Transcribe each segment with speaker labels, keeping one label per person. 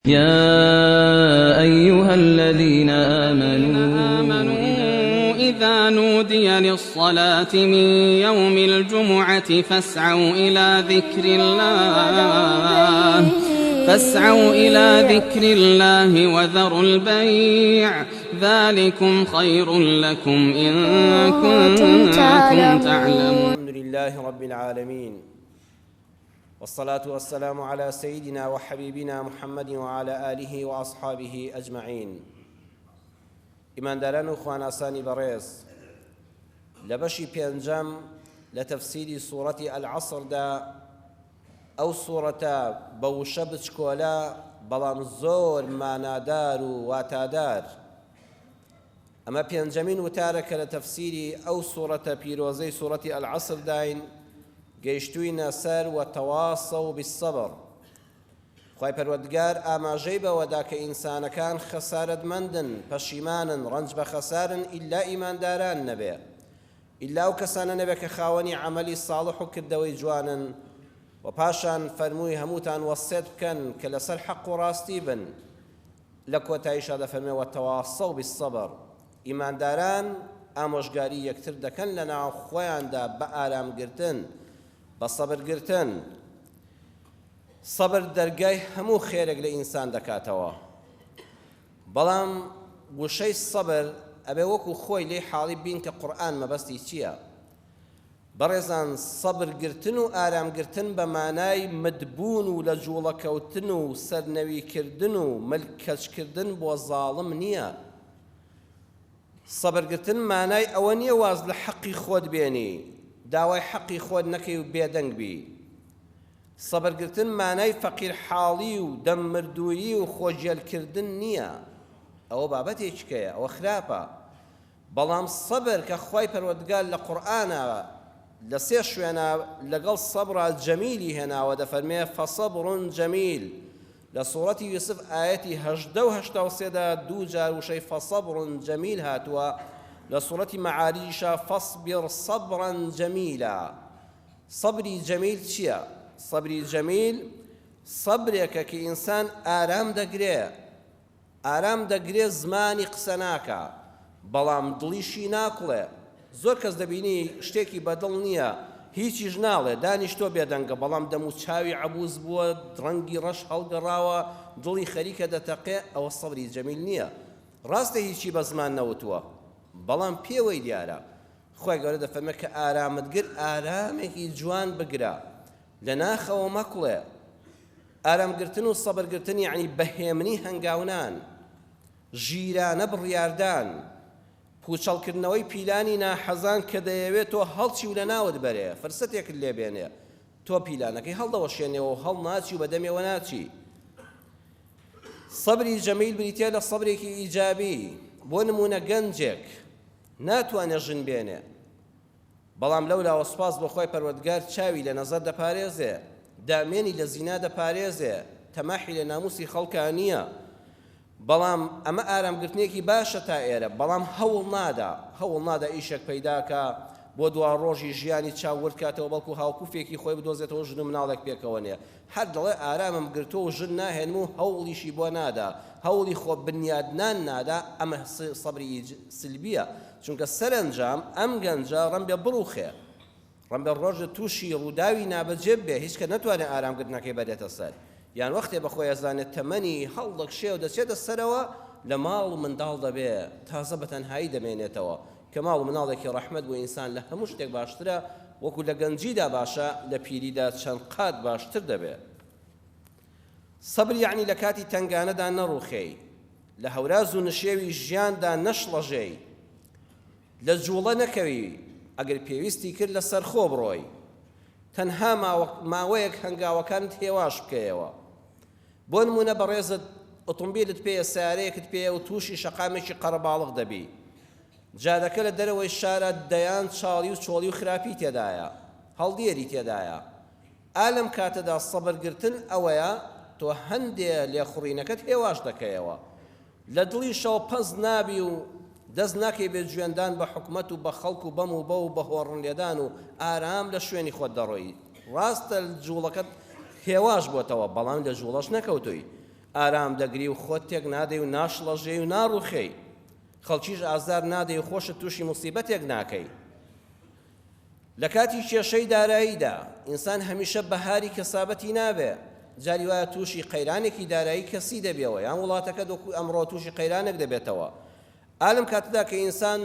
Speaker 1: يا أيها الذين آمنوا
Speaker 2: إذا نودي للصلاة من يوم الجمعة فاسعوا إلى ذكر الله فاسعوا إلى ذكر الله وذروا البيع ذلكم خير لكم إن كنتم تعلمون.
Speaker 3: الحمد لله رب العالمين والصلاة والسلام على سيدنا وحبيبنا محمد وعلى آله وأصحابه أجمعين. ئیمانداران و خواناسانی بەڕێز، لە بەشی پێنجەم لە تەفسیری سوڕەتی العصردا، ئەو سوڕەتە بە وشە بچکۆلە بەڵام زۆر مانادار و واتادار، ئەمە پێنجەمین وتارە کە لە تەفسیری ئەو سوڕەتە پیرۆزەی سوڕەتی العصر داین، گەیشتووینە سەر وتواصوا بالصبر. خوای پەروەردگار ئاماژەی بەوەدا کە ئینسانەکان خەسارەتمەندن، پەشیمانن، ڕەنج بەخەسارن ئیلا ئیمانداران نەبێ، ئیلا ئەو کەسانە نەبێ کە خاوەنی عەمەلی ساڵح و کردەوەی جوانن. و پاشان فەرمووی هەمووتان وەسێت بکەن کە لەسەر حەق و ڕاستی بن. لە کۆتاییشا دەفەرمێ وتواصوا بالصبر، ئیمانداران ئامۆژگاری یەکتر دەکەن لەناو خۆیاندا بە ئارامگرتن، بە سەبرگرتن. سەبر دەرگای هەموو خێرێک لە ئینسان دەکاتەوە، بەڵام وشەی سەبر ئەبێ وەکو خۆی لێی حاڵی بین کە قورئان مەبەستی چییە. بەڕێزان سەبر گرتن و ئارام گرتن بە مانای متبوون و لە جوڵە کەوتن و سەرنەوی کردن و مل کەچ کردن بۆ زاڵم نییە. سەبر گرتن مانای ئەوە نییە واز لە حەقی خۆت بێنی، داوای حەقی خۆت نەکەی و بێدەنگ بی. سەبر گرتن مانای فەقیر حاڵی و دەم مردوویی و خۆ گێل کردن نییە، ئەوە بابەتێکیکەیە، ئەوە خراپە. بەڵام سەبر کە خوای پەروەردگار لە قورئانا لە سێ شوێنا لەگەڵ سەبرا جەمیلی هێناوە دەفەرمێ فصبر جمیل، لە سوڕەتی یوسف ئایەتی 18 و 83 دا دوو جار وشەی فصبر جمیل هاتووە، لە سوڕەتی مەعاریجیشا فاصبر صبرا جمیلا. سەبری جەمیل چییە؟ سەبری جەمیل سەبرێکە کە ئینسان ئارام دەگرێ، ئارام دەگرێ زمانی قسە ناکا بەڵام دڵیشی ناکوڵێ، زۆر کەس دەبینی شتێکی بە دڵ نییە هیچیش ناڵێ دانیشتووە بێدەنگە بەڵام دەم و چاوی عەبوس بووە ڕەنگی ڕەش هەڵگەڕاوە دڵی خەریکە دەتەقێ، ئەوە سەبری جەمیل نییە. ڕاستە هیچی بە زمان نەوتووە بەڵام پێوەی دیارە. خوای گەورە دەفەرمێ کە ئارامت گرت ئارامێکی جوان بگرە لە ناخەوە مەکوڵێ. ئارام گرتن و سەبر گرتن یەعنی بە هێمنی هەنگاونان، ژیرانە بڕیاردان، پوچەڵکردنەوەی پیلانی ناحەزان کە دەیەوێ تۆ هەڵچی و لەناوت بەرێ، فرسەتێکت لێ بێنێ، تۆ پیلانەکەی هەڵدەوەشێنێەوە و هەڵناچی و بەدەمێوە ناچی. سەبری جەمیل بریتیە لە سەبرێکی ئیجابی، بۆ نموونە گەنجێک ناتوانێ ژن بێنێ، بەڵام لەولاوە سوپاس بۆ خوای پەروەردگار چاوی لە نەزەر دەپارێزێ، دامێنی لە زینا دەپارێزێ، تەماحی لە ناموسی خەڵکا نییە، بەڵام ئەمە ئارامگرتنێکی باشە تا ئێرە، بەڵام هەوڵ نادا، هەوڵ نادا ئیشێک پەیدا کا بۆ دواڕۆژی ژیانی چاو ورد کاتەوە، بەڵکو هاوکوفێکی خۆی بدۆزێتەوە ژن و مناڵێک پێکەوە نێ، هەر دەڵێ ئارامم گرتووە و ژن ناهێنم و هەوڵیشی بۆ نادا، هەوڵی خۆ بنیادنان نادا، ئەمە سەبری سلبیە، چونکە سەرەنجام ئەم گەنجە ڕەنبێ بڕوخێ، ڕەنبێ ڕۆژێ تووشی ڕووداوی نابەجێ ببێ، هیچ کە نەتوانێ ئارامگرتنەکەی بەرێتە سەر، یان وەختێ بە خۆی ئەزانێ تەمەنی هەڵدەکشێ و دەچێتە سەرەوە لە ماڵ و منداڵ دەبێ، تازە بە تەنهایی دەمێنێتەوە، کە ماڵ و مناڵێکی ڕەحمەت بۆ ئینسان لە هەموو شتێک باشترە، وەکو لە گەنجیدا باشە لە پیریدا چەند قات باشتر دەبێ. سەبر یەعنی لە کاتی تەنگانەدا نەڕوخێی، لە هەوراز و نشێوی ژیاندا نەشڵەژێی، لە جوڵە نەکەوی، ئەگەر پێویستی کرد لە سەرخۆ بڕۆی، تەنها ماوەیەک هەنگاوەکانت هێواش بکەیەوە. بۆ نموونە بەڕێزت ئۆتۆمبیلت پێیە، سەیارەیەکت پێیە و تووشی شەقامێکی قەرەباڵغ دەبی، جادەکە لە دەرەوەی شارە دەیان چاڵی و چۆڵی و خراپی تێدایە، هەڵدێری تێدایە. ئا لەم کاتەدا سەبر گرتن ئەوەیە تۆ هەندێ لێخوڕینەکەت هێواش دەکەیەوە. لە دڵیشەوە پەست نابی و دەست ناکەی بێ جوێندان بە حکومەت و بە خەڵک و بەم و بەو و بە هۆڕن لێدان و ئارام لە شوێنی خۆت دەڕۆی. ڕاستە جوڵەکەت هێواش بۆتەوە بەڵام لە جوڵەش نەکەوتووی. ئارام دەگری و خۆت تێک نادەی و ناشڵەژێی و ناڕوخێی، خەڵکیش ئازار نادەی و خۆشت تووشی موسیبەتێک ناکەی. لە کاتی کێشەی داراییدا، ئینسان هەمیشە بەهاری کەسابەتی نابێ، جاری وایە تووشی قەیرانێکی دارایی کەسی دەبێەوە یان وڵاتەکەت وەکو ئەمڕۆ تووشی قەیرانێک دەبێتەوە. ئا لەم کاتەدا کە ئینسان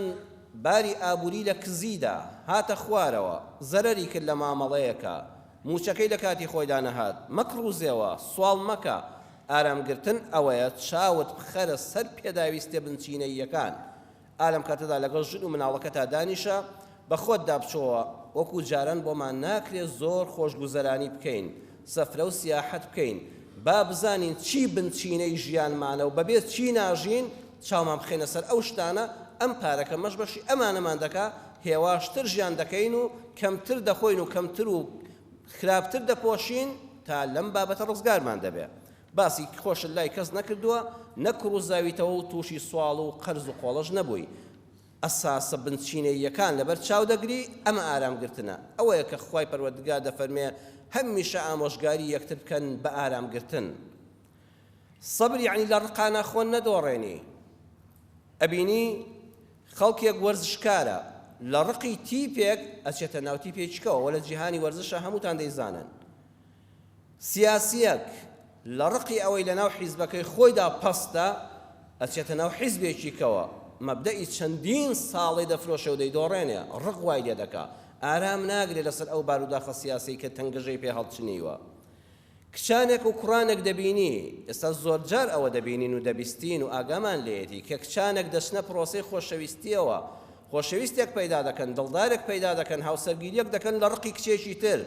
Speaker 3: باری ئابووری لە کزیدا هاتە خوارەوە، زەرەری کرد لە مامەڵەیەکا، مووچەکەی لە کاتی خۆیدا نەهات، مەکڕوزێوە، سواڵ مەکە، ئارامگرتن ئەوەیە چاوت بخەرە سەر پێداویستیە بنچینەییەکان، ئا لەم کاتەدا لەگەڵ ژن و مناڵەکەتا دانیشە، بە خۆتدا بچۆوە، وەکو جاران بۆمان ناکرێ زۆر خۆشگوزەرانی بکەین، سەفرە و سیاحەت بکەین، با بزانین چی بنچینەی ژیانمانە و بەبێ چی ناژین، چاومان بخەینە سەر ئەو شتانە، ئەم پارە کەمەش بەشی ئەمانەمان دەکا، هێواشتر ژیان دەکەین و کەمتر دەخۆین و کەمتر و خراپتر دەپۆشین تا لەم بابەتە ڕزگارمان دەبێ. باسی خۆشت لای کەس نەکردووە، نەکڕوزاویتەوە و تووشی سواڵ و قەرز و قۆڵەش نەبووی. ئەساسە بنچینەییەکان لەبەر چاو دەگری، ئەمە ئارام گرتنە. ئەوەیە کە خوای پەروەردگار دەفەرمێ هەمیشە ئامۆژگاری یەکتر بکەن بە ئارام گرتن. سەبر یەعنی لە ڕقانا خۆ نەدۆڕێنی. ئەبینی خەڵکێک وەرزشکارە لە ڕقی تیپێک ئەچێتە ناو تیپێکیکەوە، وە لە جیهانی وەرزشا هەمووتان دەیزانن. سیاسییەک لە ڕقی ئەوەی لەناو حیزبەکەی خۆیدا پەستە، ئەچێتە ناو حیزبێکی کەوە، مەبدەئی چەندین ساڵەی دەفرۆشێ و دەیدۆڕێنێ، ڕق وای لێ دەکا ئارام ناگرێ لەسەر ئەو باروداخە سیاسیەی کە تەنگژەی پێ هەڵچنیوە. کچانێک و کوڕانێک دەبینی، ئێستا زۆرجار ئەوە دەبینین و دەبیستین و ئاگامان لێیەتی کە کچانێک دەچنە پرۆسەی خۆشەویستییەوە، خۆشەویستێک پەیدا دەکەن، دڵدارێک پەیدا دەکەن، هاوسەرگیرییەک دەکەن لە ڕقی کچێکی تر،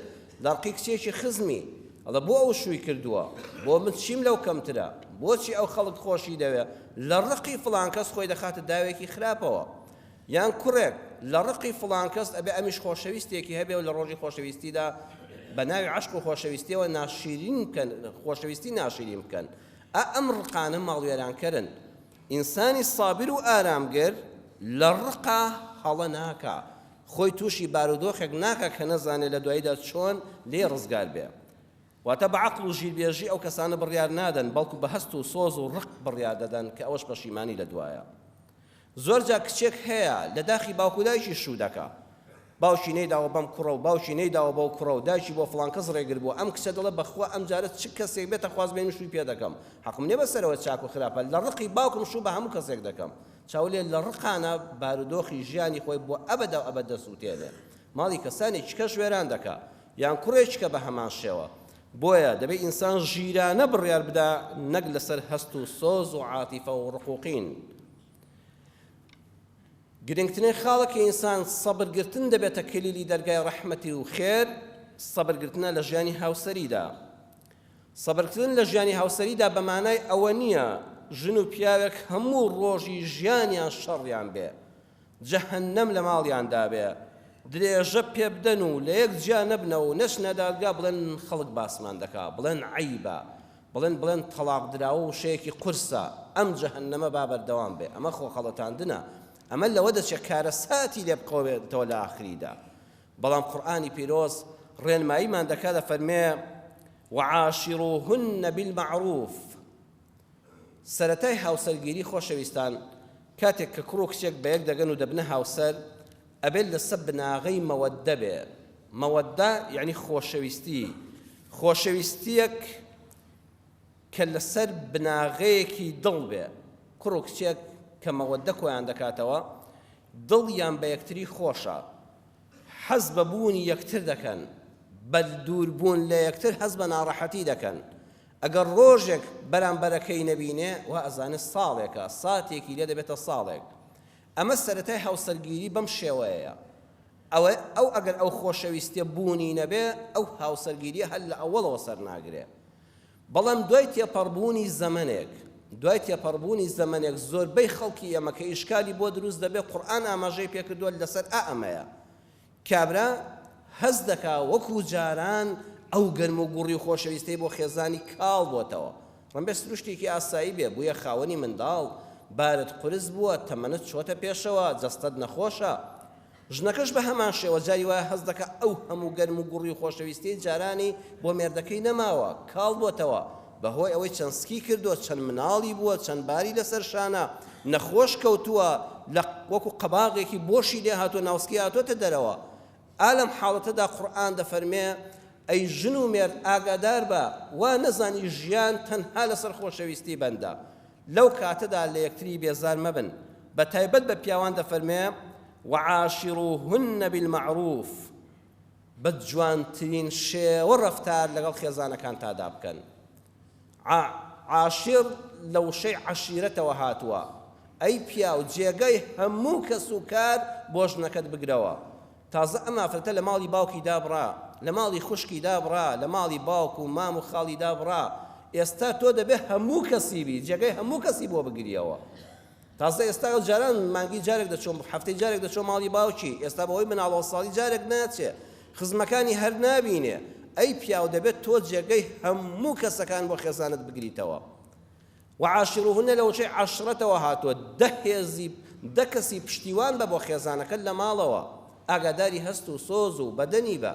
Speaker 3: لە ڕقی کچێکی خزمی، ئەڵێ بۆ ئەو شووی کردووە، بۆ من چیم لەو کەمترە، بۆچی ئەو خەڵک خۆشی دەوێ، لە ڕقی فڵان کەس خۆی دەخاتە داوێکی خراپەوە. یان کوڕێک لە ڕقی فڵان کەس ئەبێ ئەمیش خۆشەویستێکی هەبێ و لە ڕۆژی خۆشەویستیدا بە ناوی عەشق و خۆشەویستیەوە ناشیرین بکەن، خۆشەویستی ناشیرین بکەن. ئا ئەم ڕقانە ماڵوێرانکەرن. ئینسانی سابر و ئارامگر لە ڕقا هەڵە ناکا، خۆی تووشی بارودۆخێک ناکا کە نەزانێ لە دواییدا چۆن لێی ڕزگار بێ. واتە بە عەقڵ و ژیربێژی ئەو کەسانە بڕیار نادەن، بەڵکو بە هەست و سۆز و ڕق بڕیار دەدەن کە ئەوەش پەشیمانی لە دوایە. زۆر جار کچێک هەیە لە داخی باوک و دایکی شوو دەکا. باوکی نەیداوە بەم کوڕە و باوکی نەیداوە بەو کوڕە و دایکی بۆ فڵان کەس ڕێگر بووە. ئەم کچە دەڵێ بەخوا ئەم جارە چ کەسێک بێتە خوازبێنیم شووی پێ دەکەم. حەقم نیە بەسەرەوە چاک و خراپە. لە ڕقی باوکم شوو بە هەموو کەسێک دەکەم. چاو لێ لە ڕقانە بارودۆخی ژیانی خۆی بۆ ئەبەدا و ئەبەد دەسووتێنێ. ماڵی کەسانێکی کەش وێران دەکا. یان کوڕێکی کە بە هەمان شێوە. بۆیە دەبێ ئینسان ژیرانە بڕیار بدا نەک لەسەر هەست و سۆز و عاتیفە و ڕق و قین. گرنگترین خاڵە کە ئینسان سەبر گرتن دەبێتە کلیلی دەرگای ڕەحمەتی و خێر، سەبر گرتنە لە ژیانی هاوسەریدا. سەبرکردن لە ژیانی هاوسەریدا بە مانای ئەوە نییە ژن و پیاوێک هەموو ڕۆژی ژیانیان شەڕیان بێ، جەهەنەم لە ماڵیاندا بێ، درێژە پێبدەن و لە یەک جیا نەبنەوە و نەچنە دادگا بڵێن خەڵک باسمان دەکا، بڵێن عەیبە، بڵێن بڵێن تەڵاق دراوە وشەیەکی قورسە، ئەم جەهەنەمە با بەردەوام بێ، ئەمە خۆخەڵەتاندنە، ئەمە لەوە دەچێ کارەساتی لێ بقەومێتەوە لە ئاخریدا. بەڵام قورئانی پیرۆز ڕێنماییمان دەکا دەفەرمێ، وعاشروهن بالمعروف، سەرەتای هاوسەرگیری خۆشەویستان کاتێک کە کوڕ و کچێک بەیەک دەگەن و دەبنە هاوسەر ئەبێت لەسەر بناغەی مەوەدە بێ، مەوەدە یەعنی خۆشەویستی، خۆشەویستیەک کە لەسەر بناغەیەکی دڵ بێ، کوڕ و کچێک کە مەوەدە کۆیان دەکاتەوە دڵیان بە یەکتری خۆشە، حەز بە بوونی یەکتر دەکەن، بە دوور بوون لە یەکتر هەست بە ناڕەحەتی دەکەن، ئەگەر ڕۆژێک بەرامبەرەکەی نەبینێ وا ئەزانێ ساڵێکە، ساتێکی لێ دەبێتە ساڵێک. ئەمە سەرەتای هاوسەرگیری بەم شێوەیەیە. ئەوە ئەو ئەگەر ئەو خۆشەویستیە بوونی نەبێ ئەو هاوسەرگیریە هەر لە ئەوەڵەوە سەرناگرێ. بەڵام دوای تێپەڕبوونی زەمەنێک، دوای تێپەڕبوونی زەمەنێک زۆربەی خەڵکی ئێمە کە ئیشکالی بۆ دروست دەبێ قورئان ئاماژەی پێکردووە لەسەر ئا ئەمەیە کابرا هەست دەکا وەکو جاران ئەو گەرم و گوڕی و خۆشەویستەی بۆ خێزانی کاڵ بۆتەوە ڕەنبێ سروشتێکی ئاسایی بێ بوویە خاوەنی منداڵ بارت قورس بووە تەمەنت چۆتە پێشەوە جەستەت نەخۆشە ژنەکەش بە هەمان شێوە جاری وایە هەست دەکا ئەو هەموو گەرم و گوڕی و خۆشەویستیەی جارانی بۆ مێردەکەی نەماوە، کاڵ بۆتەوە. بەهۆی ئەوەی چەند سکی کردووە، چەند مناڵی بووە، چەند باری لەسەر شانە، نەخۆش کەوتووە، لە وەکو قەباغێکی بۆشی لێ هاتووە، ناوسکی هاتووەتە دەرەوە. ئا لەم حاڵەتەدا قورئان دەفەرمێ، ئەی ژن و مێرد ئاگادار بە، وا نەزانی ژیان تەنها لەسەر خۆشەویستی بەندە. لەو کاتەدا لە یەکتری بێزار مەبن. بە تایبەت بە پیاوان دەفەرمێ، وعاشروهن بالمعروف. بە جوانترین شێوە ڕەفتار لەگەڵ خێزانەکانتادا بکەن. عاشر لە وشەی عەشیرەتەوە هاتووە. ئەی پیاو جێگای هەموو کەس و کار بۆ ژنەکەت بگرەوە. تازە ئەم ئافرەتە لە ماڵی باوکی دابڕا، لە ماڵی خوشکی دابڕا، لە ماڵی باوک و مام و خاڵی دابڕا. ئێستا تۆ دەبێ هەموو کەسی بی، جێگای هەموو کەسی بۆ بگریەوە. تازە ئێستا ئەو جاران مانگی جارێک دەچۆ هەفتەی جارێک دەچۆ ماڵی باوکی ئێستا بەهۆی مناڵەوە ساڵی جارێک ناچێ خزمەکانی هەر نابینێ ئەی پیاو دەبێت تۆ جێگەی هەموو کەسەکان بۆ خێزانت بگریتەوە وعاشروهن لە وشەی عەشرەتەوە هاتووە دە هێزی دە کەسی پشتیوان بە بۆ خێزانەکەت لە ماڵەوە ئاگاداری هەست و سۆز و بەدەنی بە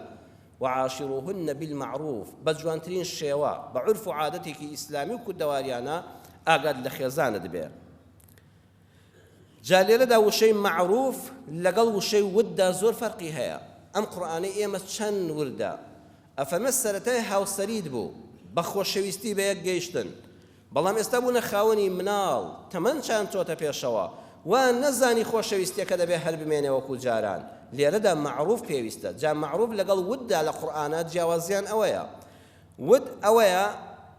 Speaker 3: وعاشروهن بالمعروف، بە جوانترین شێوە، بە عورف و عادەتێکی ئیسلامی و کوردەواریانە ئاگات لە خێزانت بێ. جا لێرەدا وشەی مەعروف لەگەڵ وشەی وددا زۆر فەرقی هەیە. ئەم قورئانەی ئێمە چەند وردە. ئەفەرمێ سەرەتای هاوسەریت بوو، بە خۆشەویستی بەیەک گەیشتن، بەڵام ئێستا بوونە خاوەنی مناڵ، تەمەنچان چۆتە پێشەوە، وا نەزانی خۆشەویستیەکە دەبێ هەر بمێنێ وەکو جاران، لێرەدا مەعروف پێویستە، جا مەعروف لەگەڵ وددا لە قورئانا جیاوازیان ئەوەیە، ود ئەوەیە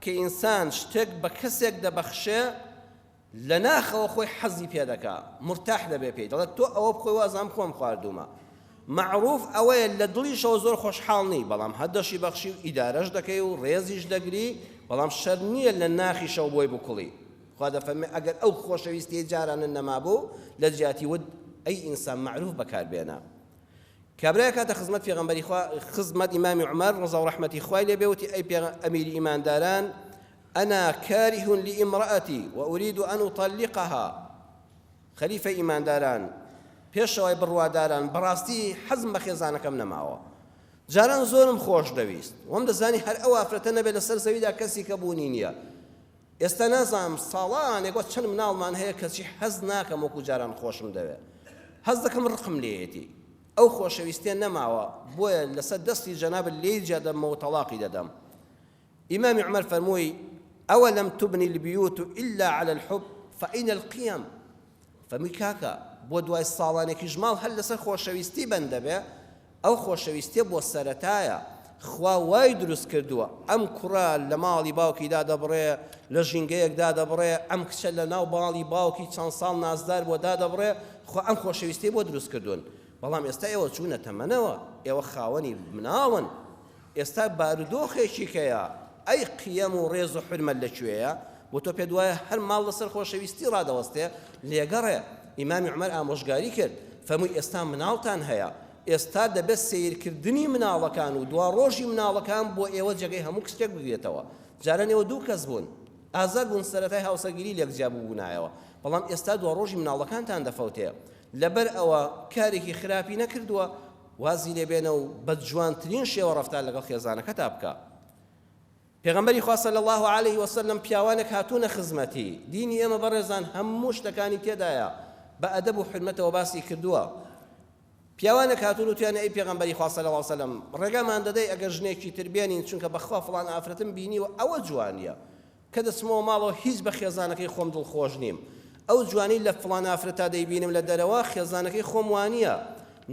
Speaker 3: کە ئینسان شتێک بە کەسێک دەبەخشێ لە ناخەوە خۆی حەزی پێ دەکا، مورتاح دەبێ پێی، دەڵێت تۆ ئەوە بخۆی وازانم خۆم خواردوومە. مەعروف ئەوەیە لە دڵیشەوە زۆر خۆشحاڵ نی، بەڵام هەر دەشی بەخشی و ئیدارەش دەکەی و ڕێزیش دەگری، بەڵام شەرت نییە لە ناخیشەوە بۆی بکوڵی. خوا دەفەرموێ ئەگەر ئەو خۆشەویستیەی جارانت نەمابوو، لە جیاتی ود ئەی ئینسان مەعروف بەکار بێنە. کابرایەک هاتە خزمەت پێغەمبەری خوا، خزمەت ئیمامی عومەر ڕەزا و ڕەحمەتی خوای لێ بێ وتی ئەی ئەمیری ئیمانداران، انا کاره لامرأتی و ارید ان اطلقها، خەلیفەی ئیمانداران، پێشەوای بڕواداران، بەڕاستی حەزم بە خێزانەکەم نەماوە. جاران زۆرم خۆش دەویست. وام دەزانی هەر ئەو ئافرەتە نەبێت لەسەر زەویدا کەسی کە بوونی نییە. ئێستا نازانم ساڵانێک وە چەند مناڵمان هەیە کەچی حەز ناکەم وەکو جاران خۆشم دەوێ. حەز دەکەم ڕقم لێیەتی. ئەو خۆشەویستیە نەماوە، بۆیە لەسەر دەستی جەنابت لێی جیا دەبمەوە و تەڵاقی دەدەم. ئیمامی عومەر فەرمووی، ئەولم تبنی البیوت الا علی الحب فاین القیم، فەرمووی کاکە بۆ دوای ساڵانێکیش ماڵ هەر لەسەر خۆشەویستی بەند دەبێ، ئەو خۆشەویستیە بۆ سەرەتایە، خوا وای دروست کردووە، ئەم کوڕە لە ماڵی باوکی دادەبڕێ، لە ژینگەیەک دادەبڕێ، ئەم کچە لە ناو ماڵی باوکی چەند ساڵ نازدار بووە دادەبڕێ، خوا ئەم خۆشەویستیەی بۆ دروست کردوون، بەڵام ئێستا ئێوە چوونە تەمەنەوە، ئێوە خاوەنی مناڵن، ئێستا بارودۆخێکی کەیە ئەی قیەم و ڕێز و حورمەت لە کوێیە؟ بۆ تۆ پێت وایە هەر ماڵ لەسەر خۆشەویستی ڕادەوەستێ؟ لێگەڕێ. ئیمامی عومەر ئامۆژگاری کرد، فەرمووی ئێستا مناڵتان هەیە، ئێستا دەبێت سەیرکردنی مناڵەکان و دواڕۆژی مناڵەکان بۆ ئێوە جێگەی هەموو کچێک بگرێتەوە. جاران ئێوە دوو کەس بوون، ئازاد بوون سەرەتای هاوسەرگیری لێک جیا بووبوونایەوە، بەڵام ئێستا دواڕۆژی مناڵەکانتان دەفەوتێ. لەبەر ئەوە کارێکی خراپی نەکردووە، وازی لێ بێنە و بە جوانترین شێوە ڕەفتار لەگەڵ خێزانەکەتا بکە. پێغەمبەری خوا صلی اللە علیه وسلم پیاوانێک هاتوونە خزمەتی، دینی ئێمە بەڕێزان هەموو شتەکانی تێدایە، بە ئەدەب و حورمەتەوە باسی کردووە. پیاوانێک هاتوون وتویانە ئەی پێغەمبەری خوا صلی اللە علیه وسلم ڕێگامان دەدەی ئەگەر ژنێکی تر بێنین چونکە بەخوا فڵان ئافرەتم بینیوە ئەوە جوانیە کە دەچمەوە ماڵەوە هیچ بە خێزانەکەی خۆم دڵخۆش نیم. ئەو جوانی لە فڵان ئافرەتا دەیبینم لە دەرەوە، خێزانەکەی خۆم وانییە.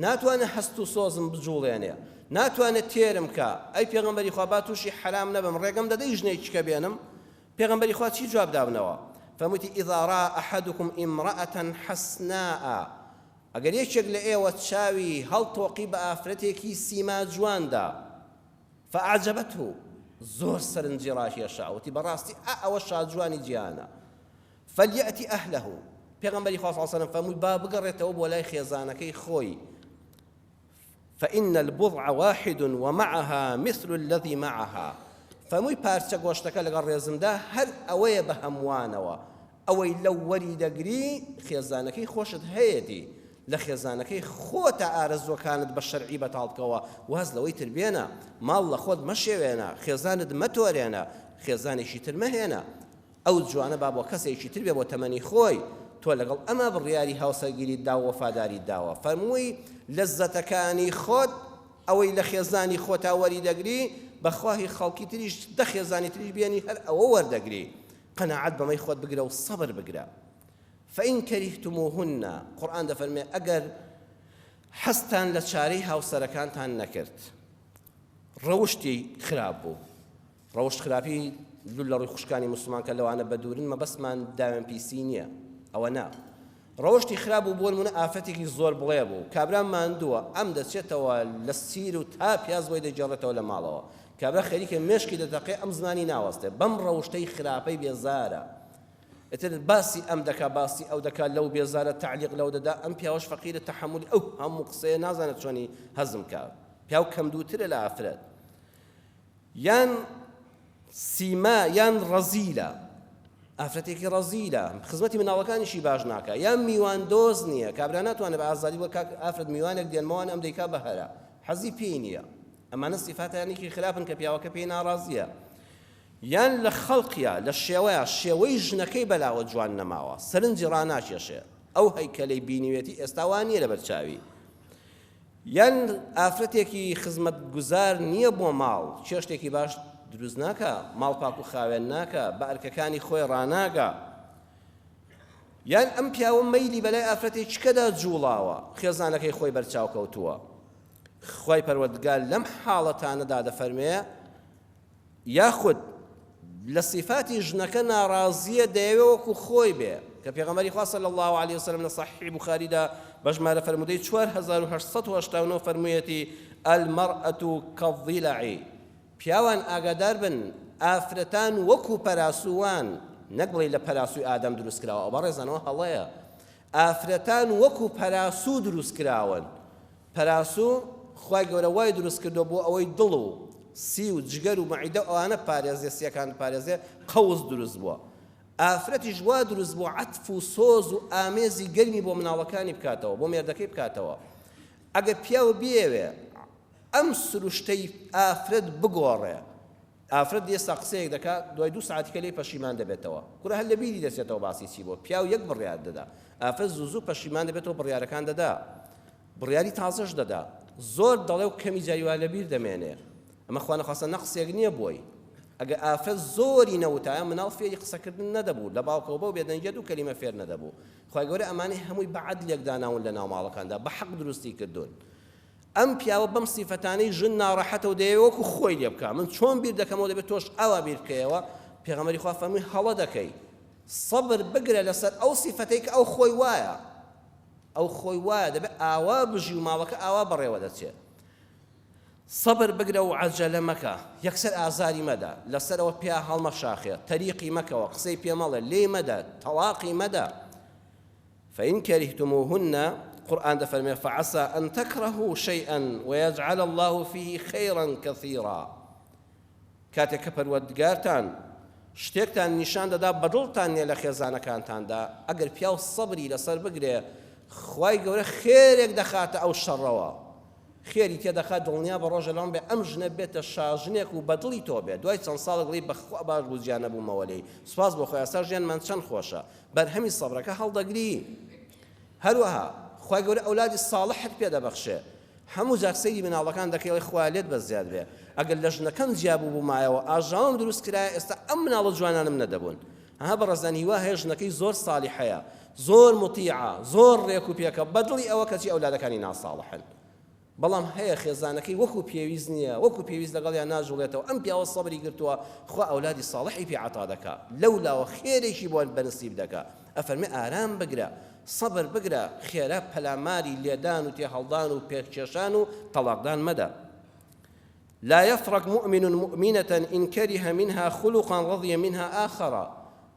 Speaker 3: ناتوانێ هەست و سۆزم بجوڵێنێ. ناتوانێ تێرم کا. ئەی پێغەمبەری خوا با تووشی حەرام نەبم، ڕێگەم دەدەی ژنێکی کە بێنم؟ پێغەمبەری خوا چی جواب دابنەوە؟ فەرموویتی، اذا رأى احدکم امرأة حسناء، ئەگەر یەکێک لە ئێوە چاوی هەڵتۆقی بە ئافرەتێکی سیما جواندا، فاعجبته، زۆر سەرنجی ڕاکێشا، وتی بەڕاستی ئا ئەوە شاجوانی جیهانە. فلیأت اهله، پێغەمبەری خوا صلی اللە علیە وسلم فەرمووی با بگەڕێتەوە بۆ لای خێزانەکەی خۆی، فإن البضع واحد ومعها مثل الذي معها، فەرمووی پارچە گۆشتەکە لەگەڵ ڕێزمدا هەر ئەوەیە بە هەمووانەوە، ئەوەی لەو وەری دەگری خێزانەکەی خۆشت هەیەتی، لە خێزانەکەی خۆتا ئارەزووەکانت بە شەرعی بەتاڵ بکەوە، واز لەوەی تر بێنە، ماڵ لە خۆت مەشێوێنە، خێزانت مەتۆرێنە، خێزانێکی تر مەهێنە. ئەو جوانە با بۆ کەسێکی تر بێ بۆ تەمەنی خۆی، تۆ لەگەڵ ئەمە بڕیاری هاوسەرگیریت داوە وەفاداریت داوە. فەرمووی لەززەتەکانی خۆت ئەوەی لە خێزانی خۆتا وەری دەگری، بەخوا هی خەڵکی تریش دە خێزانی تریش بێنی هەر ئەوە وەردەگری. قەناعەت بەمەی خۆت بگرە و سەبر بگرە. فإن کریهتموهن، قورئان دەفەرموێ ئەگەر حەزتان لە چارەی هاوسەرەکانتان نەکرد، ڕەوشتی خراپ بوو، ڕەوشت خراپی لول لە ڕووی خوشکانی موسڵمان کە لەوانە بەدوورن مەبەستمان داوێن پیسی نییە ئەوە نا ڕەوشتی خراپ بوو بۆ نمونە ئافرەتێکی زۆر بڵێ بوو کابرا ماندووە ئەم دەچێتەوە لە سیر و تا پیاز بۆی دەگێڕێتەوە لە ماڵەوە کابرا خەریکە مێشکی دەتەقێ ئەم زمانی ناوەستێ بەم ڕەوشتەی خراپەی بێزارە ئیتر باسی ئەم دەکا باسی ئەو دەکا لەو بێزارە تەعلیق لەو دەدا ئەم پیاوەش فەقیرە تەحەمولی ئەو هەموو قسەیە نازانێت چۆنی هەزم کا پیاو کەمدووترە لە ئافرەت یان سیما یان ڕەزیلە ئافرەتێکی ڕەزیلە خزمەتی مناڵەکانیشی باش ناکا یان میوان دۆز نییە کابرا ناتوانێت بە ئازادی وەک ئافرەت میوانێک دێنمەوان ئەم دەیکا بە هەرا حەزی پێی نییە ئەمانە سیفاتانێکی خراپن کە پیاوەکە پێی ناڕازیە یان لە خەڵقیا لە شێوەیا شێوەی ژنەکەی بەلاوە جوان نەماوە سەرنجی ڕاناکێشێ ئەو هەیکەلەی بینیوێتی ئێستا وا نییە لەبەر چاوی یان ئافرەتێکی خزمەتگوزار نییە بۆ ماڵ چێشتێکی باش دروست ناکا ماڵ پاک و خاوێن ناکا بە ئەرکەکانی خۆی ڕاناگا یان ئەم پیاوە مەیلی بەلای ئافرەتێکیکەدا جوڵاوە خێزانەکەی خۆی بەرچاو کەوتووە خوای پەروەردگار لەم حاڵەتانەدا دەفەرمێ یاخود لە سیفاتی ژنەکە ناڕازییە دەیەوێ وەکو خۆی بێ کە پێغەمبەری خوا صلی اللە علیە وسلم لە صحیح بوخاریدا بە ژمارە فەرموودەی 4889 فەرموویەتی المرأة كالضلع پیاوان ئاگادار بن ئافرەتان وەکو پەراسووان نەک بڵێ لە پەراسووی ئادەم دروست کراوە ئەو بەڕێزانەوە هەڵەیە ئافرەتان وەکو پەراسوو دروست کراون پەراسوو خوای گەورە وای دروست کردووە بۆ ئەوەی دڵ و سی و جگەر و مەعیدە و ئەوانە پارێزێ سیەکان بپارێزێ قەوس دروست بووە ئافرەتیش وا دروست بووە عەتف و سۆز و ئامێزی گەرمی بۆ مناڵەکانی بکاتەوە بۆ مێردەکەی بکاتەوە ئەگەر پیاو بیەوێ ئەم سروشتەی ئافرەت بگۆڕێ ئافرەت ئێستا قسەیەک دەکا دوای دوو سەعاتی کە لێی پەشیمان دەبێتەوە کورە هەر لە بیری دەچێتەوە باسی چی بووە پیاو یەک بڕیار دەدا ئافرەت زوو زوو پەشیمان دەبێتەوە بڕیارەکان دەدا بڕیاری تازەش دەدا زۆر دەڵێ و کەمی جاری وا لەبیر دەمێنێ ئەمە خوا نەخواستە نەقسێک نییە بۆی ئەگەر ئافرەت زۆری نەوتایە مناڵ فێری قسەکردن نەدەبوو لە باوکەوە بەو بێدەنگیە دوو کەلیمە فێر نەدەبوو خوای گەورە ئەمانەی هەمووی بە عەدلێک داناون لە ناو ماڵەکاندا بە حەق دروستی کردوون ئەم پیاوە بەم سیفەتانەی ژن ناڕەحەتە و دەیەوێ وەکو خۆی لێ بکا من چۆن بیر دەکەمەوە دەبێت تۆش ئاوا بیر بکەیەوە پێغەمبەری خوا فەرمووی هەڵە دەکەی سەبر بگرە لەسەر ئەو سیفەتەی کە ئەو خۆی وایە ئەو خۆی وایە دەبێت ئاوا بژی و ماڵەکە ئاوا بەڕێوە دەچێت سەبر بگرە و عەجەلە مەکە یەکسەر ئازاری مەدە لەسەرەوە پیا هەڵمەشاخێ تەریقی مەکەوە قسەی پێ مەڵێ لێی مەدە تەڵاقی مەدە فإن كرهتموهن قورئان دەفەرمێ فعسى أن تكرهوا شيئا ويجعل الله فيه خيرا كثيرا کاتێک کە پەروەردگارتان شتێکتان نیشان دەدا بەدڵتان نییە لە خێزانەکانتاندا ئەگەر پیاو سەبری لەسەر بگرێ خوای گەورە خێرێک دەخاتە ئەو شەڕەوە خێری تێدەخات دڵنیا بە ڕۆژە لەم بێ ئەم ژنە بێتە شاژنێک و بەدڵی تۆ بێ دوای چەند ساڵێک بڵێی بەخوا باش بوو جیا نەبوومەوە لێی سوپاس بۆ خۆی ئێستا ژیانمان چەند خۆشە بەرهەمی سەبرەکە هەڵدەگری هەروەها خوای گەورە ئەولادی ساڵحت پێ دەبەخشێ هەموو جار سەیری مناڵەکان دەکەی ئەڵێ خوایە لێت بەس زیاد بێ ئەگەر لە ژنەکەم جیا بووبوومایەوە ئاژاوەم دروست کرایە ئێستا ئەم مناڵە جوانانم نەدەبوون ها بەڕێزان هیوا هەیە ژنەکەی زۆر ساڵحەیە زۆر مطیعە زۆر ڕێک و پێکە بەدڵی ئەوە کەچی ئەولادەکانی ناساڵحن بەڵام هەیە خێزانەکەی وەکو پێویست نییە، وەکو پێویست لەگەڵیان ناجوڵێتەوە، ئەم پیاوە سەبری گرتووە، خوا ئەولادی ساڵحی پێ عەتا دەکا، لەولاوە خێرێکی بۆ بەنسیب دەکا، ئەفەرمێ ئارام بگرە، سەبر بگرە، خێرا پەلاماری لێدان و تێهەڵدان و پێککێشان و تەڵاقدان مەدە. لا يفرق مؤمن مؤمنة إن كره منها خلقا رضي منها آخر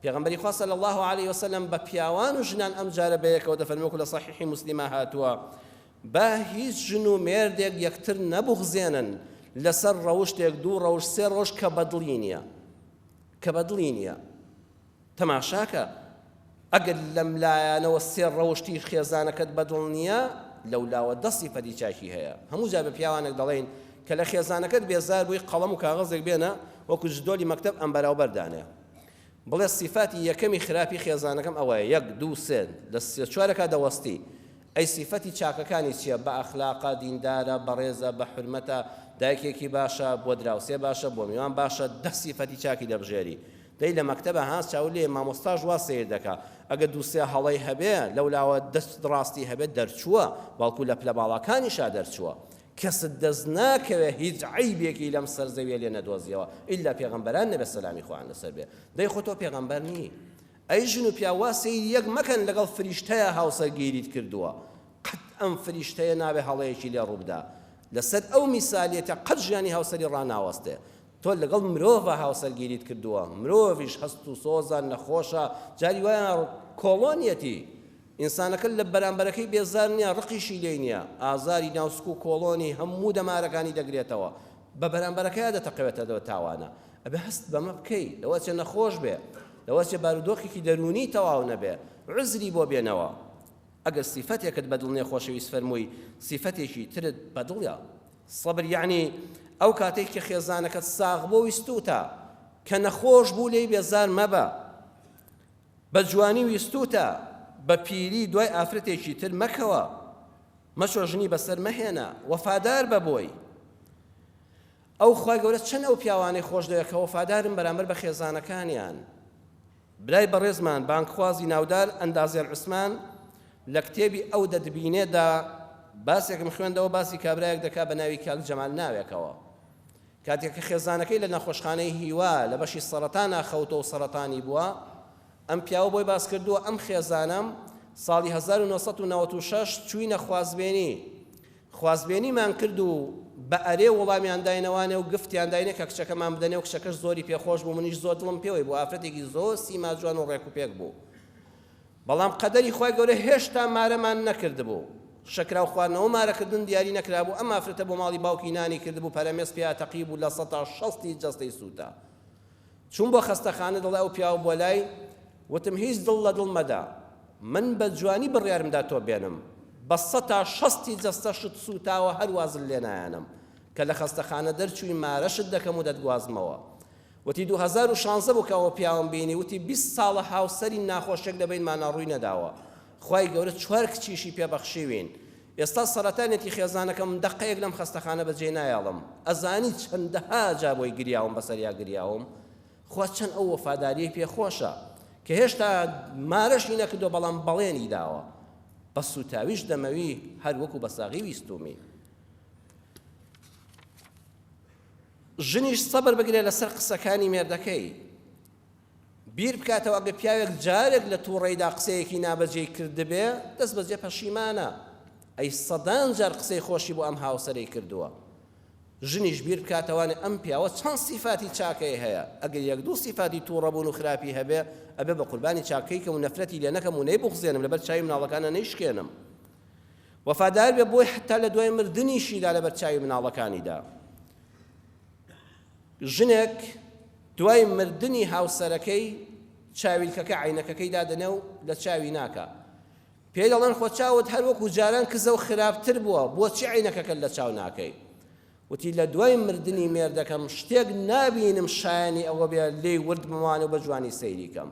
Speaker 3: پێغەمبەری خوا صلی الله علیه وسلم بە پیاوان و ژنان ئەم جارە بەیەکەوە دەفەرمێ وەکو لە صحیح مسلمە هاتووە با هیچ ژن و مێردێک یەکتر نەبوغزێنن لەسەر ڕەوشتێک دوو ڕەوشت سێ ڕەوشت کە بەدڵی نییە کە بەدڵی نییە تەماشاکە ئەگەر لەم لایانەوە سێ ڕەوشتی خێزانەکەت بەدڵ نییە لەو لاوە دە سیفەتی چاکی هەیە هەموو جار بە پیاوانێک دەڵێین کە لە خێزانەکەت بێزار بووی قەڵەم و کاغەزێک بێنە وەکو جدۆلی مەکتەب ئەمبەراوبەر دانێ بڵێ سیفاتی یەکەمی خراپی خێزانەکەم ئەوەیە یەک دوو سێ لە سێ چوارەکا دەوەستی ئەی سیفەتی چاکەکانی چیە بە ئەخلاقە دیندارە بەڕێزە بە حورمەتە دایکێکی باشە بۆ دراوسێ باشە بۆ میوان باشە دە سیفەتی چاکی دەبژێری دەی لە مەکتەبە ها چاو لێ مامۆستاش وا سەیر دەکا ئەگە دوو سێ هەڵەی هەبێ لەولاوە دەست ڕاستی هەبێت دەرچووە بەڵکو لە پلە باڵاکانیشا دەرچووە کەست دەست ناکەوێ هیچ عەیبێکی لەم سەر زەویە لێ نەدۆزیەوە ئیلا پێغەمبەران نەبێ سەلامی خوایان لەسەر بێ دەی خۆ تۆ پێغەمبەر نی ئەی ژن و پیاو وا سەیری یەک مەکەن لەگەڵ فریشتەیە هاوسەرگیریت کردووە قەت ئەم فریشتەیە نابێ هەڵەیەکی لێ ڕووبدا لەسەر ئەو میسالیەتە قەت ژیانی هاوسەری ڕاناوەستێ تۆ لەگەڵ مرۆڤە هاوسەرگیریت کردووە مرۆڤیش هەست و سۆزە نەخۆشە جاری وایە کۆڵۆنیەتی ئینسانەکە لە بەرامبەرەکەی بێزار نییە، ڕقیشی لێی نییە، ئازاری ناو سک و کۆڵۆنی هەموو دەمارەکانی دەگرێتەوە، بە بەرامبەرەکەیا دەتەقێتەوە تاوانە. ئەبێ هەست بەمە بکەی، لەوە ئەچێ نەخۆش بێ، لەوە ئەچێ بارودۆخێکی دەروونی تەواو نەبێ، عوزری بۆ بێنەوە. ئەگەر سیفەتێکت بە دڵ نییە خۆشەویست فەرمووی سیفەتێکی ترت بە دڵە. سەبر یەعنی ئەو کاتەی کە خێزانەکەت ساغ بۆ ویستووتە، کە نەخۆش بوو لێی بێزار مەبە. بە جوانی ویستووتە بە پیری دوای ئافرەتێکی تر مەکەوە، مەچۆ ژنی بەسەر مەهێنە، وەفادار بە بۆی. ئەو خوای گەورە چەند ئەو پیاوانەی خۆش دەوێت کە وەفادارن بەرامبەر بە خێزانەکانیان. برای بەڕێزمان بانگخوازی ناودار ئەندازیار عوسمان لە کتێبی ئەو دەتبینێدا باسێکم خوێندەوە باسی کابرایەک دەکا بە ناوی کاک جەمال ناوێکەوە. کاتێک کە خێزانەکەی لە نەخۆشخانەی هیوا لە بەشی سەڕەتانا خەوتوە و سەڕەتانی بووە، ئەم پیاوە بۆی باس کردووە ئەم خێزانەم ساڵی 1996 چووینە خوازبێنی، خوازبێنیمان کرد و بە ئەرێ وڵامیان داینەوانێ و گفتیان داینێ کە کچەکەمان بدەنێ و کچەکەش زۆری پێخۆش بوو منیش زۆر دڵم پێوەی بوو ئافرەتێکی زۆر سیما جوان و ڕێک و پێک بوو. بەڵام قەدەری خوای گەورە هێشتا مارەمان نەکردبوو، شەکراو خواردنەوە مارەکردن دیاری نەکرابوو، ئەم ئافرەتە بۆ ماڵی باوکی نانی کردبوو پەرەمێز پیا تەقیبوو لە سەتا شەستی جەستەی سووتا. چووم بۆ خەستەخانە دەڵێ ئەو پیاوە بۆ لای، وتم هیچ دڵ لە دڵ مەدە، من بە جوانی بڕیارم دا تۆ بێنم، بە سەتا شەستی جەستەشت سووتاوە هەر وازت لێ نایەنم، کە لە خەستەخانە دەرچووی مارەشت دەکەم و دەتگوازمەوە. وتی 2016 بوو کە ئەوە پیاوم بینی وتی 20 ساڵە هاوسەری ناخۆشێک لە بەینمانا ڕووی نەداوە خوای گەورە چوار کچیشی پێ بەخشیوین ئێستا سەرەتانێتی خێزانەکەم دەقەیەک لەم خەستەخانە بەجێ نایەڵم ئەزانی چەندەها جا بۆی گریاوم بەسەریا گریاوم خوا چەند ئەو وەفاداریەی پێ خۆشە کە هێشتا مارەشی نەکردووە بەڵام بەڵێنی داوە بە سوتاویش دەمەوی هەر وەکو بە ساغی ویستومی. ژنیش سەبر بگرێ لەسەر قسەکانی مێردەکەی، بیر بکاتەوە ئەگەر پیاوێک جارێک لە تووڕەیدا قسەیەکی نابەجێی کردبێ دەست بەجێ پەشیمانە، ئەی سەدان جار قسەی خۆشی بۆ ئەم هاوسەرەی کردووە. ژنیش بیر بکاتەوانێ ئەم پیاوە چەند سیفاتی چاکەی هەیە، ئەگەر یەک دوو سیفاتی تووڕەبوون و خراپی هەبێ ئەبێ بە قوربانی چاکەی کەم و نەفرەتی لێ نەکەم و نەیبوغزێنم لەبەر چاوی مناڵەکانە نەیشکێنم. وەفادار بێ بۆی حتا لە دوای مردنیشیدا لەبەر چاوی مناڵەکانیدا. ژنێک دوای مردنی هاوسەرەکەی چاویلکەکە عەینەکەکەی دادەنێ و لە چاوی ناکا. پێی دەڵێن خۆ چاوت هەر وەکو جاران کزە و خراپتر بووە بۆچی عەینەکەکەت لە چاو ناکەی؟ وتی لە دوای مردنی مێردەکەم شتێک نابینم شایەنی ئەوە بێ لێی ورد بموانێ و بە جوانی سەیری کەم.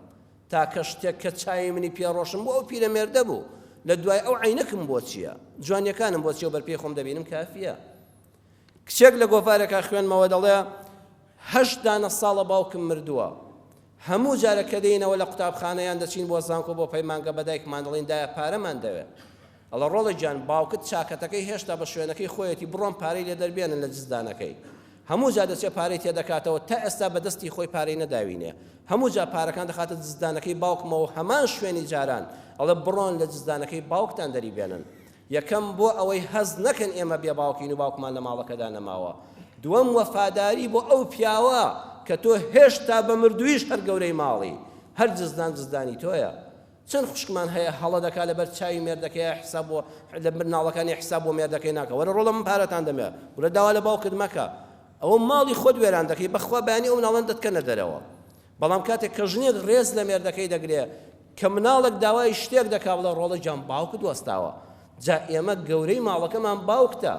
Speaker 3: تاکە شتێک کە چاوی منی پێ ڕۆشن بوو ئەو پیرەمێردە بوو. لە دوای ئەو عەینەکم بۆ چییە؟ جوانییەکانم بۆ چییە و بەرپێی خۆم دەبینم کافییە. کچێک لە گۆڤارێکا خوێندمەوە دەڵێ هەشت دانە ساڵە باوکم مردووە. هەموو جارێک کە دێینەوە لە قوتابخانە یان دەچین بۆ زانکۆ بۆ پەیمانگە بە دایکمان دەڵێین دایە پارەمان دەوێ. ئەڵێ ڕۆڵە گیان باوکت چاکەتەکەی هێشتا بە شوێنەکەی خۆیەتی بڕۆن پارەی لێ دەربێنن لە جزدانەکەی. هەموو جار دەچێ پارەی تێدەکاتەوە تا ئێستا بە دەستی خۆی پارەی نەداوینێ. هەموو جار پارەکان دەخاتە جزدانەکەی باوکمەوە هەمان شوێنی جاران. ئەڵێ بڕۆن لە جزدانەکەی باوکتان دەریبێنن. یەکەم بۆ ئەوەی هەست نەکەن ئێمە بێ باوکین و باوکمان لە ماڵەکەدا نەماوە. دووەم وەفاداری بۆ ئەو پیاوە کە تۆ هێشتا بە مردوویش هەر گەورەی ماڵی، هەر جزدان جزدانی تۆیە. چەند خوشکمان هەیە هەڵە دەکا لەبەر چاوی مێردەکەی حساب بۆ لە مناڵەکانی حساب بۆ مێردەکەی ناکە وەرە ڕۆڵە من پارەتان دەمێ ورە داوا لە باوکت مەکە ئەوە ماڵی خۆت وێران دەکەی بەخوا بەیانی ئەو مناڵان دەتکەنە دەرەوە بەڵام کاتێک کە ژنێک ڕێز لە مێردەکەی دەگرێ کە مناڵێک داوای شتێک دەکا بڵێ ڕۆڵە گیان باوکت وەستاوە جا ئێمە گەورەی ماڵەکەمان باوکتە.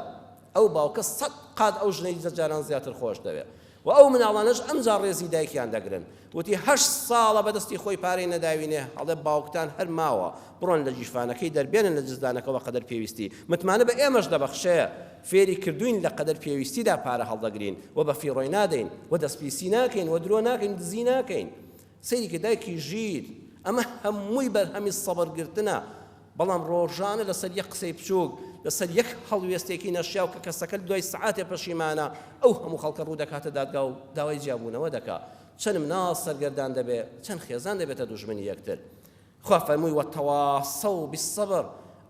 Speaker 3: ئەو باوکە سەت قات ئەو ژنەی لە جاران زیاتر خۆش دەوێ و ئەو مناڵانەش ئەمجا ڕێزی دایکیان دەگرن. وتی هەشت ساڵە بە دەستی خۆی پارەی نەداوینێ، ئەڵێ باوکتان هەر ماوە، بڕۆن لە گیرفانەکەی دەربێنن لە جزدانەکەوە قەدەر پێویستی. متمانە بە ئێمەش دەبەخشێ، فێری کردووین لە قەدەر پێویستیدا پارە هەڵدەگرین و بە فیڕۆی نادەین و دەستپیسی ناکەین و درۆ ناکەین و دزی ناکەین. سەیری کە دایکی ژیر، ئەمە هەمووی بەرهەمی سەبرگرتنە، بەڵام ڕۆژانە لەسەر یەک قسەی بچووک، لەسەر یەک هەڵوێستێکی نەشیاو کە کەسەکە دوای سەعاتێ پەشیمانە، ئەو هەموو خەڵکە ڕوو دەکاتە دادگا و داوای جیابوونەوە دەکا. چەند مناڵ سەرگەردان دەبێ، چەند خێزان دەبێتە دوژمنی یەکتر. خوا فەرمووی وتواصوا بالصبر،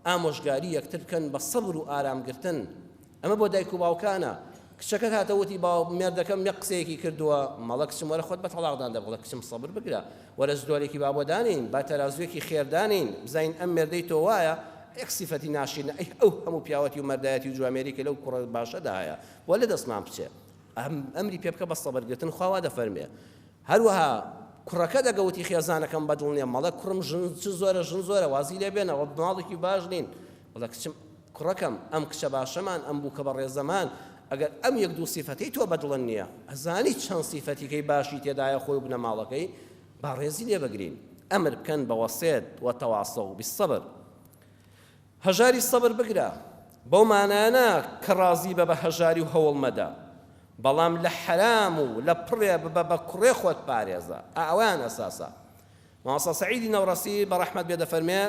Speaker 3: ئامۆژگاری یەکتر بکەن بە سەبر و ئارامگرتن. ئەمە بۆ دایک و باوکانە. کچەکەت هاتە وتی باو مێردەکەم یەک قسەیەکی کردووە، مەڵە کچم وەرە خۆت بە تەڵاقدان دە بڵێ کچم سەبر بگرە، وەرە جدۆلێکی با بۆ دانێین، با تەرازوویەکی خێر دانێین، بزانین ئەم مێردەی تۆ وایە، یەک سیفەتی ناشیرنە، ئەی ئەو هەموو پیاوەتی و مەردایەتی و جوامێری کە لەو کوڕە باشەدا هەیە، بۆ لە دەستمان بچێ؟ ئەم ئەمری پێ بکە بە سەبرگرتن، خوا وا دەفەرمێ. هەروەها کوڕەکە دەگە وتی خێزانەکەم بەدڵ نییە، مەڵێ کوڕم ژن چ زۆرە ژن زۆرە وازی لێ بێنە، وە ماڵێکی باش نین. بڵێ کچم کوڕەکەم ئەم کچە باشەمان ئەم بووکە بەڕێزەمان ئەگەر ئەم یەک دوو سیفەتەی تۆ بەدڵن نییە ئەزانی چەند سیفەتیکەی باشی تێدایە خۆی و بنەماڵەکەی با ڕێزی لێ بگرین ئەمر بکەن بە وەسێت وتواصوا بالصبر هەژاری سەبر بگرە بەو مانایە کە ڕازی بە بە هەژاری و هەوڵ مەدە بەڵام لە حەرام و لە پڕێ ببە بە کوڕێ خۆت پارێزە ئەوەیان ئەساسە مامۆستا سەعیدی نەوڕەسی بە ڕەحمەت بێ دەفەرمێ،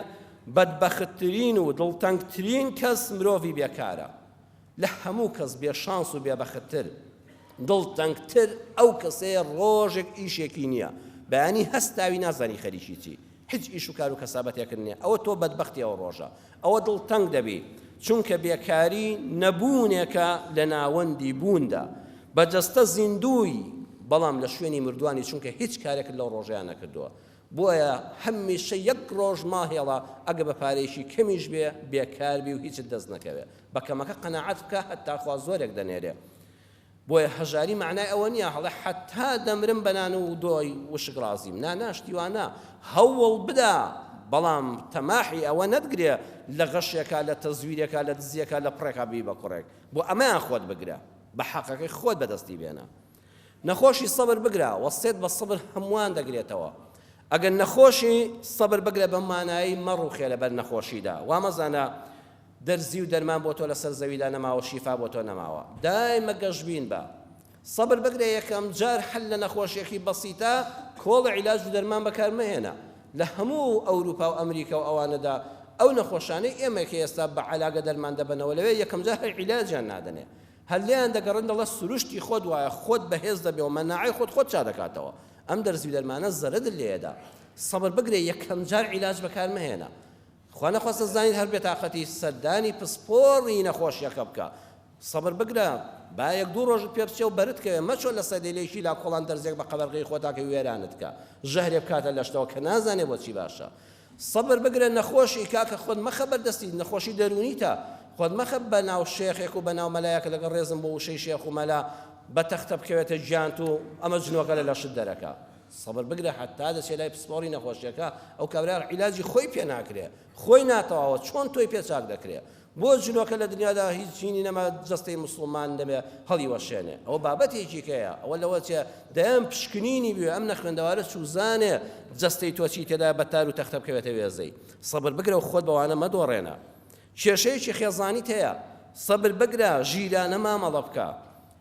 Speaker 3: بەدبەختترین و دڵتەنگترین کەس مرۆڤی بێکارە. لە هەموو کەس بێ شانس و بێبەختتر، دڵتەنگتر ئەو کەسەیە ڕۆژێک ئیشێکی نییە، بەیانی هەستاوی نازانی خەریکی چی، هیچ ئیش و کار و کەسابەتێکت نییە، ئەوە تۆ بەدبەختی ئەو ڕۆژە، ئەوە دڵتەنگ دەبی، چونکە بێکاری نەبوونێکە لە ناوەندی بووندا، بە جەستە زیندووی بەڵام لە شوێنی مردووانی چونکە هیچ کارێکت لەو ڕۆژەیا نەکردووە بۆیە هەمیشە یەک ڕۆژ ماهێڵە ئەگە بە پارەیەکی کەمیش بێ بێکار بی و هیچت دەست نەکەوێ بە کەمەکە قەناعەت بکە هەتا خوا زۆرێک دەنێرێ بۆیە هەژاری مەعنای ئەوە نییە هەڵێ حەتا دەمرم بە نان و دۆی وشک ڕازیم نا نا شتی وا نا هەوڵ بدە بەڵام تەماحی ئەوە نەتگرێ لە غەشێکا لە تەزویرێکا لە دزیەکا لە پڕێکا بی بە کوڕێک بۆ ئەمەیان خۆت بگرە بە حەقەکەی خۆت بەدەستی بێنە. نەخۆشی سەبر بگرە، وەسێت بە سەبر هەمووان دەگرێتەوە. ئەگەر نەخۆشی سەبر بگرە بەم مانایەی مەڕوخێ لەبەر نەخۆشیدا. وا مەزانە دەرزی و دەرمان بۆ تۆ لەسەر زەویدا نەماوە شیفا بۆ تۆ نەماوە. دایمە گەشبین بە. سەبر بگرە یەکەم جار حەل لە نەخۆشیەکی بەسیتە کۆڵ عیلاج و دەرمان بەکار مەهێنە. لە هەموو ئەوروپا و ئەمریکا و ئەوانەدا ئەو نەخۆشانەی ئێمە کە ئێستا بە عەلاگە دەرمان دەبەنەوە لەوێ یەکەمجار هەر عیلاجیان نادەنێ هەر لێیان دەگەڕێن دەڵێ سروشتی خۆت وایە خۆت بەهێز دەبێ و مەناعەی خۆت خۆت چا دەکاتەوە ئەم دەرزی و دەرمانە زەرەدت لێدا سەبر بگرێ یەکەمجار عیلاج بەکار مەهێنە خوا نەخواستە زانیت هەر بێتاقەتی سەردانی پسپۆڕی نەخۆشیەکە بکە سەبر بگرە با یەک دوو ڕۆژت پێ بچێ و بەرت کەوێ مەچۆ لە سەدەیلێکی لا کۆڵان دەرزێک بە قەبەرغەی خۆتا کە وێرانت کە ژەهرێ بکاتە لەشتەوە کە نازانێ بۆچی باشە سەبر بگرە نەخۆشی کاکە خۆت مەخە بەردەستی نەخۆشی دەروونیتە خۆت مەخە بە ناو شێخێک و بە ناو مەلایەک لەگەڵ ڕێزم بۆ وشەی شێخ و مەلا بە تەختە بکەوێتە گیانت و ئەمە جنۆکە لە لەشت دەرەکا سەبر بگرە حەتا دەچێ لای پسپۆڕی نەخۆشیەکە ئەو کابرا عیلاجی خۆی پێ ناکرێ خۆی ناتەواوە چۆن تۆی پێ چاک دەکرێ بۆ جنۆکە لە دنیادا هیچ چینی نەما جەستەی موسڵمان دەبێ هەڵیوەشێنێ ئەوە بابەتێکی کەیە ئەوە لەوە چێ دەیان پشکنینی بوێ ئەم نەخوێندەوارە چوزانێ جەستەی تۆ چی تێدا بە تار و تەختە بکەوێتە وێزەی سەبر بگرە و خۆت بەوانە مەدۆڕێنە کێشەیەکی خێزانیت هەیە سەبر بگرە ژیرانە مامەڵە بکە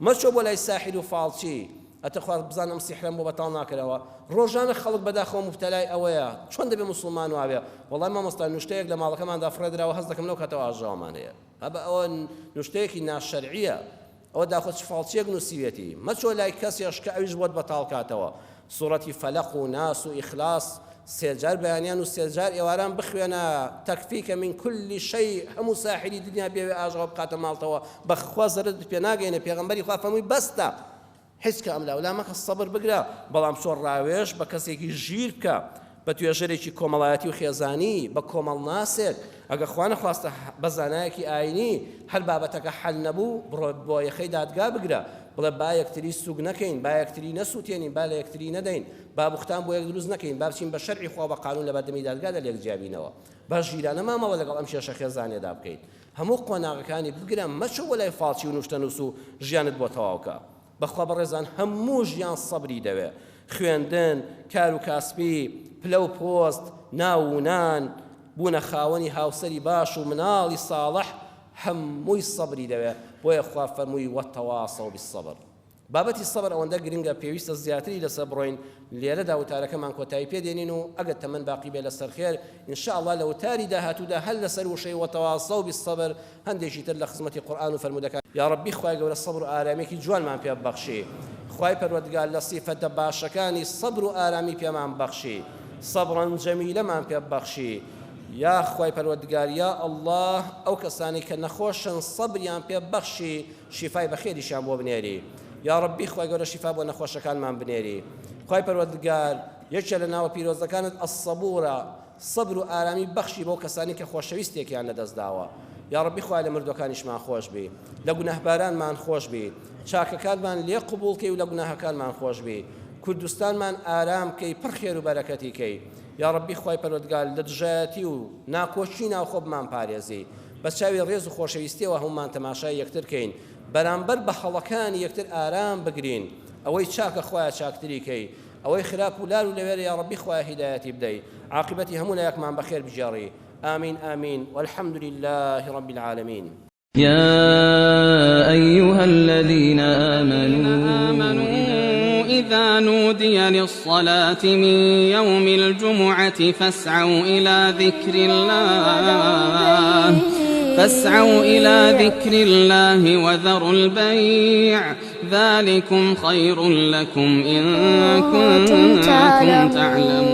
Speaker 3: مەچۆ بۆ لای ساحیر و فاڵچی ئەتەخوا بزانم سیحرەم بۆ بەتاڵ ناکەرەوە ڕۆژانە خەڵک بەداخەوە موبتەلای ئەوەیە چۆن دەبێ موسڵمان وابێ وەڵای مامۆستا نوشتەیەک لە ماڵەکەماندا فڕێدراوە هەست دەکەم لەو کاتەوە ئاژاوەمان هەیە هەبە ئەوە نوشتەیەکی ناشەرعیە ئەوە داخۆ چ فاڵچیەک نووسیوێتی مەچۆ لای کەسێش کە ئەویش بۆت بەتاڵ کاتەوە سوڕەتی فەلەق و ناس و ئیخلاص سێجار بەیانیان و سێجار ئێواران بخوێنە تەکفیکە من کل شەی هەموو ساحری دنیا بێوێ ئاژاوە بکاتە ماڵتەوە بەخوا زەرەرت پێ ناگەینێ پێغەمبەری خوا فەرمووی بەستە هیچ کە ئەم لاولا مەکە سەبر بگرە بەڵام چۆن ڕاوێژ بە کەسێکی ژیر بکە بە توێژەرێکی کۆمەڵایەتی و خێزانی بە کۆمەڵناسێک ئەگە خوا نەخواستە بە زانایەکی ئاینی هەر بابەتەکە حەل نەبوو بڕۆ بۆ یەخەی دادگا بگرە. بڵێ با یەکتری سوک نەکەین، با یەکتری نەسوتێنین، با لە یەکتری نەدەین، با بوختان بۆ یەک دروست نەکەین، با بچین بە شەرعی خوا و بە قانون لەبەردەمی دادگادا لێک جیابینەوە. با ژیرانە مامەڵە لەگەڵ ئەم کێشە خێزانیەدا بکەین. هەموو قۆناغەکانی بگرە مەچۆ بۆ لای فاڵچی و نوشتەنووس و ژیانت بۆ تەواو کە. بەخوا بەڕێزان هەموو ژیان سەبری دەوێ. خوێندن، کار و کاسپی، پلە و پۆست، ناو و نان، بوونە خاوەنی هاوسەری باش و مناڵی ساڵح هەمووی سەبری دەوێ، بۆیە خوا فەرمووی وتواصوا بالصبر. بابەتی سەبر ئەوەندە گرنگە پێویستە زیاتری لەسەر بڕۆین، لێرەدا وتارەکەمان کۆتایی پێ دێنین و ئەگەر تەمەن باقی بێ لەسەر خێر ان شاء اللە لە وتاری داهاتوودا هەر لەسەر وشەی وتواصوا بالصبر هەندێکی تر لە خزمەتی قورئان و فەرموودەکان یاڕەبی خوای گەورە سەبر و ئارامیەکی جوانمان پێ ببەخشی خوای پەروەردگار لە سیفەتە باشەکانی سەبر و ئارامی پێمان بەخشی سەبرا جەمیلەمان پێ ببەخشی یا خوای پەروەردگار یا اللە ئەو کەسانەی کە نەخۆشن سەبریان پێ بەخشی شیفای بەخێریشیان بۆ بنێری یاڕەبی خوای گەورە شیفا بۆ نەخۆشەکانمان بنێری خوای پەروەردگار یەکێ لە ناوە پیرۆزەکانت الصبورە سەبر و ئارامی بەخشی بەو کەسانەی کە خۆشەویستێکیان لەدەست داوە یاڕەبی خوایە لە مردوەکانیشمان خۆش بی لە گوناهبارانمان خۆش بی چاکەکانمان لێ قبوڵ کەی و لە گوناهەکانمان خۆش بی کوردستانمان ئارام کەی پڕ خێر و بەرەکەتی کەی یاڕەبی خوای پەروەردگار لە دژایەتی و ناکۆکی ناوخۆ بمان پارێزی بە چاوی ڕێز و خۆشەویستیەوە هەموومان تەماشای یەکتر کەین بەرامبەر بە هەڵەکانی یەکتر ئارام بگرین ئەوەی چاکە خوایە چاکتری کەی ئەوەی خراپ و لار و لەوێرە یاڕەبی خوایە هیدایەتی بدەی عاقیبەتی هەموو لایەکمان بەخێر بگێڕی آمین آمین والحمد لله رب العالمین.
Speaker 1: يا أيها الذين آمنوا
Speaker 2: إذا نودي للصلاة من يوم الجمعة فاسعوا إلى ذكر الله فاسعوا إلى ذكر الله وذروا البيع ذلكم خير لكم إن كنتم تعلمون.